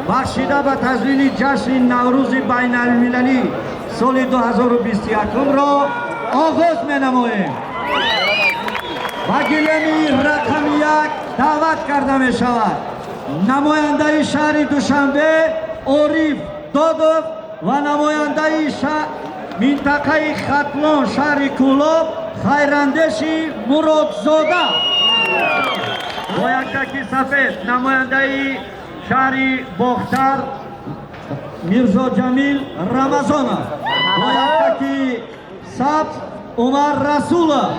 Бахшида ба таҷлили ҷашни Наврӯзи байналмилалӣ соли 2021-ро оғоз менамоем. Ба гилеми рақами 1 даъват карда мешавад намояндаи шаҳри Душанбе Ориф Додов ва намояндаи минтақаи Хатлон шаҳри Кӯлоб Хайрандеши Муродзода. Бо яктаки сафед намояндаи шаҳри Бохтар Мирзоҷамил Рамазонов, бо яктаки сабз Умар Расулов.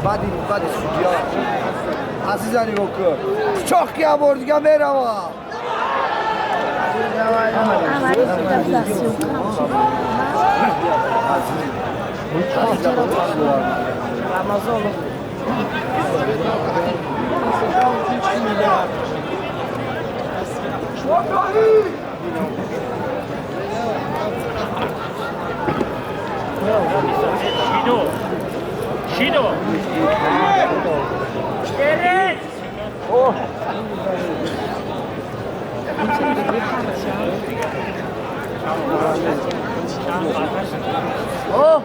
Баъди судья азиза нигоҳ кун, пичоқ ки бор дига мерава. Shido! Oh! Oh!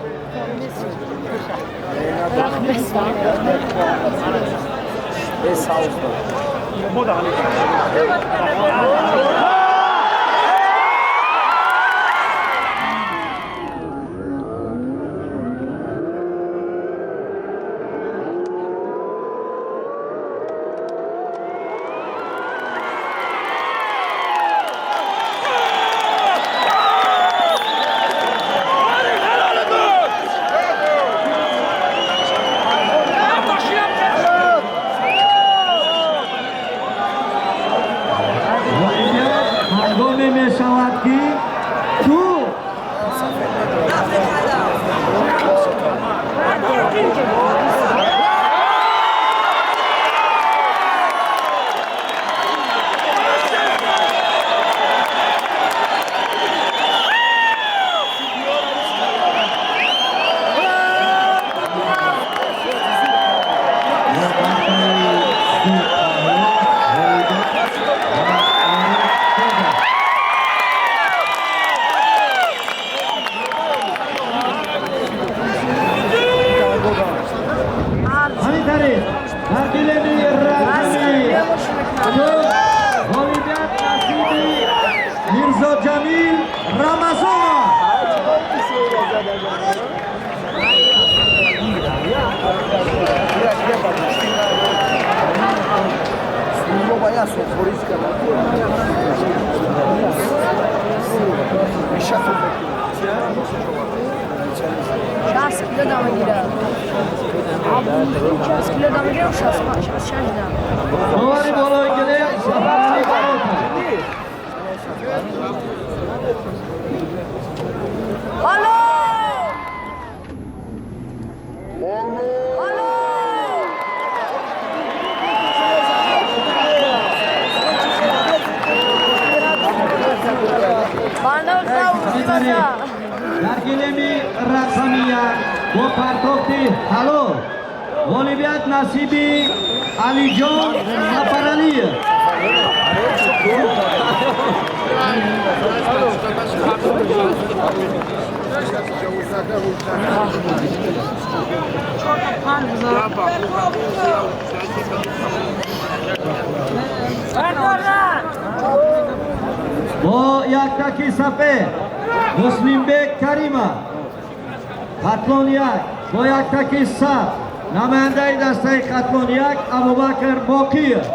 Дар гилеми рақами ду ғолибият насиби Мирзоҷамил Рамазонов. Шаст кило дамагира. 60 кило дамагира, 66 дам. Довари болои гилем Сафарали Баротов. Алло! Алло! Дар гилеми рақами як бо партофти ҳалол ғолибият насиби Алиҷон Сафаралиев. Бо яктаки сафед Муслимбек Каримов, Хатлон як. Бо яктаки сабз намояндаи дастаи Хатлон як Абубакр Боқиев.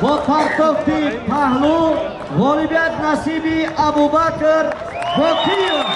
Бо партофти паҳлӯ ғолибият насиби Абубакр Боқиев.